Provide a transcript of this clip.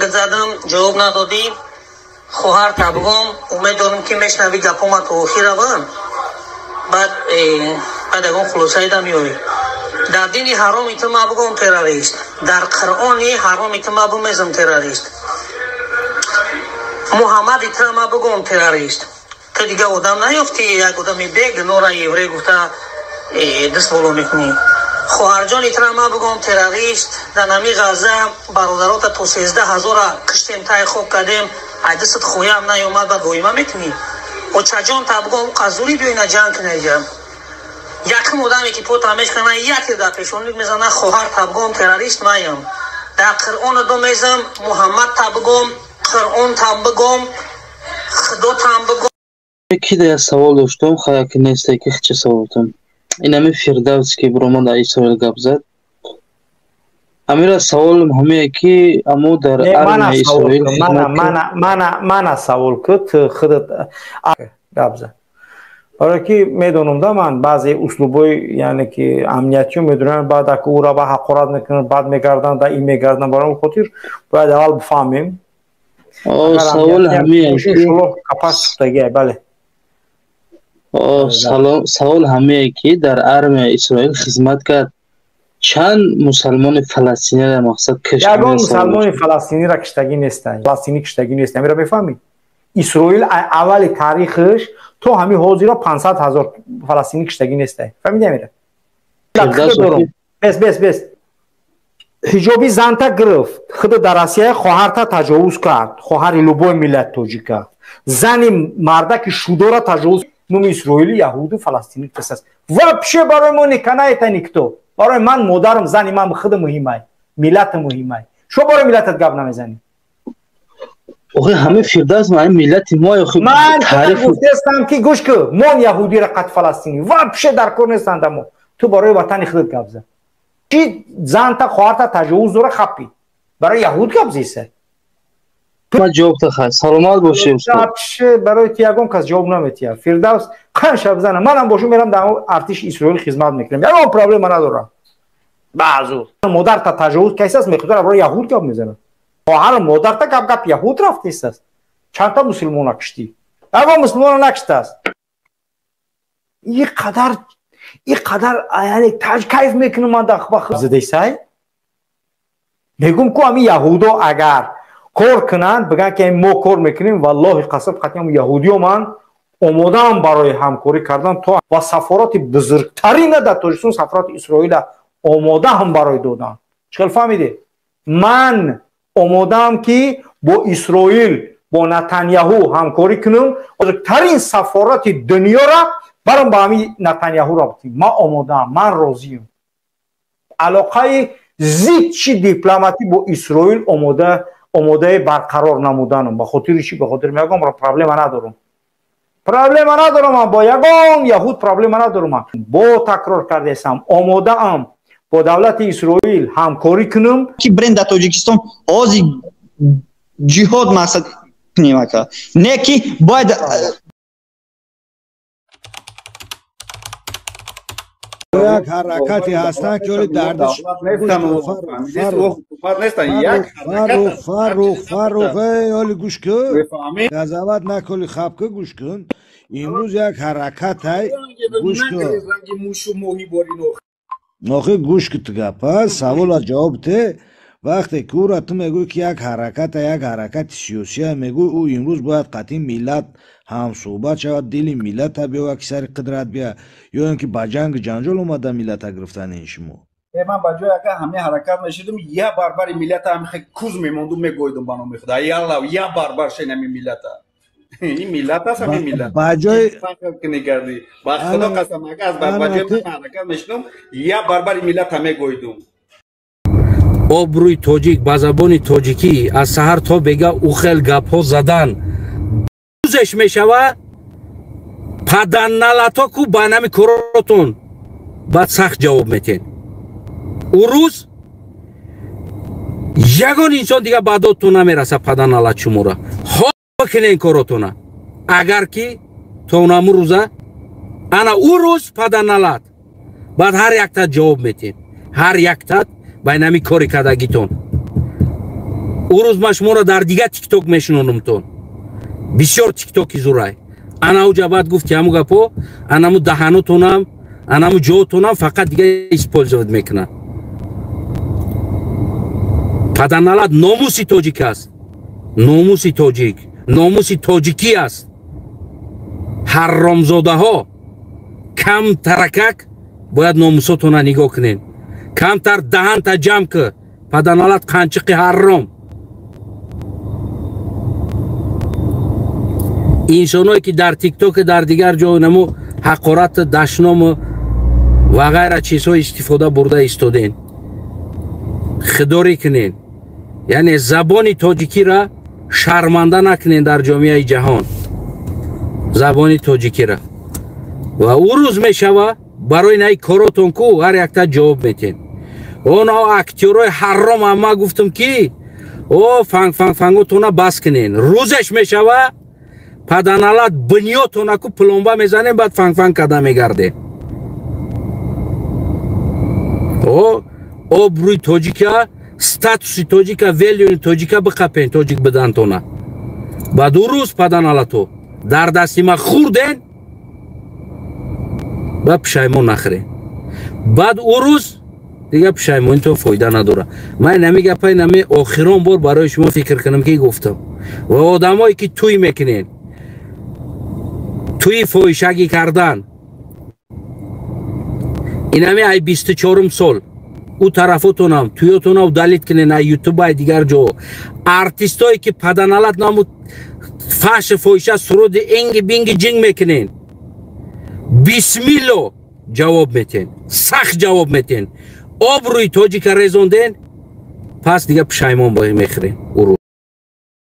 Задам, ҷавоб надодӣ. Хоҳар табгом, умед дорам, ки мешнавӣ гапома то охирава, баъд ягон хулосаида меоӣ. Дар дини ҳароми ту ма бугом террорист, дар Қуръони ҳароми ту ма бумезам террорист, Муҳаммади ту ма бугом террорист. Ту дига одам наёфтӣ, як одами бегунора еврей гуфта даст боло мекунӣ. Хоҳарҷони тура ма бугом террорист, дар нами Ғазза бародарота то 13 000-а киштем, тай хоб кардем, ай дастат хоям наёмад, баъд воима мекунӣ. Очаҷон та бугом, қазурӣ биёина ҷанг кунеҷа. Якум одаме ки пота мешкана, яке дар пешонӣ мезана. Хоҳар табгом, террорист маям. Дар Қуръон домезам, Муҳаммад табгом, Қуръон табгом, Худо табгом. Ки да савол доштум, хая ки несте, ки чӣ саволтум. Ин ҳами Фирдавс ки биромад, Исроил гап зад. Ҳамира саволам ҳамие ки амо дар армияи Исроил Мана савол ку, ту худат гап зад. Барое ки медонам да, ман баъзе услубҳои, яъне ки амниятиё медонам, баъд ака ӯра ба ҳақорат мекунанд, баъд мегарданд, да ин мегарданд. Барои он хотир бояд аввал бифаҳмем. Савол ҳамие капас сухтагиай, бале. Савол ҳамие ки дар армияи Исроил хизмат кард, чанд мусалмони фаластиниро мақсад кишт? Ягон мусалмони фаластиниро киштагӣ нестанд, фаластинӣ киштагӣ нест. Амира мефаҳмӣ, Исроил аввали таърихаш то ҳамин ҳозира 500 000 фаластинӣ киштагӣ нестай. Фаҳмиди амира? Бес, бес, бес. Ҳиҷоби занта гирифт, худ дар Россия хоҳарта таҷовуз кард, хоҳари любой миллат тоҷика, зани мардаки шудора таҷовуз. Номи исроили, яҳуду, фаластинӣ кас аст вообще барои мо не канает никто. Барои ман модарам, зани ман худ муҳимай, миллат муҳимай. Шумо барои миллатат гап намезанӣ. Охи, ҳама Фирдавс маъни миллати мо. Охи, ман гуфтестам ки гӯш ку, мон яҳудира қат фаластинӣ вообще дар кор нестанд. Амо ту барои ватани худат гап зад. Чи занта, хоҳарта таҷовуз дора, хаппи барои яҳуд гап зеса. Ман ҷавоб тахай. Саломат бошед. Вообще барои ти ягон кас ҷавоб наметиҳад. Фирдавс қанша бизана, манам бошум, мерам дар артиши Исроил хизмат мекунам, ягон проблема надорам. Баъзу модарта таҷовуз кайсааст, мехудара барои яҳуд гап мезанад. Хоҳару модарта гап гап яҳуд рафтесааст. Чандта мусулмона киштӣ? Ягон мусулмона накиштааст. И қадар, и қадар, яъне кайф мекунам ман задесай. Мегум ку, ами яҳудо агар кор кунанд, бигӯянд ки мо кор мекунем, валлоҳи қасам, қатъиан яҳудиё ман омодаам барои ҳамкорӣ кардан то ва сафорати бузургтарина дар Тоҷикистон, сафорати Исроила омодаам барои додан. Чӣ хел фаҳмидед? Ман омодаам ки бо Исроил, бо Натаняҳу ҳамкорӣ кунам, бузургтарин сафорати дунёра барам ба ҳами Натаняҳуро битим. Ман омодаам, ман розиам. Алоқаи зидчи дипломатӣ бо Исроил омода, омодаи барқарор намуданам. Ба хотири чӣ? Ба хотири ягон проблема надорам, проблема надорам ман бо ягон яҳуд, проблема надорам. Ман бо такрор кардесам, омодаам бо давлати Исроил ҳамкорӣ кунам. Ки бренд дар Тоҷикистон ози ҷиҳод мақсад кунем, ака, не ки бояд. Як ҳаракате ҳастанд, ки оли дардиш. Фаррух, Фаррух, оли гӯш кун, газават наколи, хаб ку, гӯш кун. Имрӯз як ҳаракатай, гӯш кун. Охи, гӯш ку, ту гапа савола ҷавоб те. Вақте ки ӯра ту мегӯӣ, ки як ҳараката, як ҳаракати сиёсия мегӯй, ӯ имрӯз бояд қатъи миллат ҳамсӯҳбат шавад, дили миллата биёвад, ки сари қудрат бия, ё ин ки ба ҷангу ҷанҷол омада миллата гирифтани ин шумо. Ман ба ҷои ака ҳамин ҳаракат мешидум, я барбари миллата ҳами куз мемонду, мегӯйдум ба номи худо, ялла, я барбар шен ҳами миллата. Ин миллат аст, ҳамин миллат ба ҷои кунигардӣ. Ба худо қасам, ага аз ба ҷои ман ҳаракат мешидум, я барбари миллата мегӯйдум. Обрӯи тоҷик ба забони тоҷикӣ аз саҳар то бега ухел гапҳо задан рӯзеш мешава. Паданналато ку ба нами коротон баъд сахт ҷавоб метен. Ӯ рӯз ягон инсон дига ба додтон намераса. Паданалат шумора хо кунен коротона, агар ки то наму рӯза ана ӯ рӯз паданалат баъд ҳар яктат ҷавоб метен, ҳар яктат ба инами кори кардагитон. Ӯ рӯз ман шуморо дар дигар тикток мешинонумтон. Бисёр тиктоки зурай. Ана уҷа баъд гуфти ҳаму гапо, анаму даҳанотонам, анаму ҷоотонам фақат дига использовать мекунад. Паданалат номуси тоҷик аст. Номуси тоҷик, номуси тоҷикӣ аст. Ҳарромзодаҳо кам таракак бояд номусотона нигоҳ кунед. Камтар даҳанта ҷамъ ки, паданалат қанчиқи ҳарром. Инсоное ки дар тикток, дар дигар ҷо наму ҳақорат, дашному ва ғайра чизҳо истифода бурда истоден, хидорӣ кунед. Яъне забони тоҷикиро шарманда накунед дар ҷомеаи ҷаҳон, забони тоҷикиро. Ва ӯ рӯз мешава барои наи коротон ку ҳар якта ҷавоб метен. Оно актёрои ҳарром ама гуфтам ки о фанг фанг фанготона бас кунен. Рӯзеш мешава паданалат бунётона ку пломба мезанем, баъд фанг фанг карда мегардем. О обрӯи тоҷика, статуси тоҷика, велюи тоҷика биқапен, тоҷик бидантона. Баъд ӯ рӯз паданалато дар дасти ма хӯрден, баъд пушаймон нахӯрен. Баъд ӯ рӯз дига пушаймонитон фоида надорад. Ман нами гапай нами охирон бор барои шумо фикр кунам ки гуфтам. Ва одамое ки тӯй мекунен, тӯи фоҳишагӣ кардан, инами ай 24 сол ӯ тарафотонам тӯётонам удалить кунен ай ютуб, ай дигар ҷо. Артистое ки паданалат намуд фаҳши фоҳиша суруди инги бинги ҷинг мекунен, бисмилло ҷавоб метен, сахт ҷавоб метен. Обрӯи тоҷика резонден, пас дига пушаймон мехӯрен. Ӯ рӯз.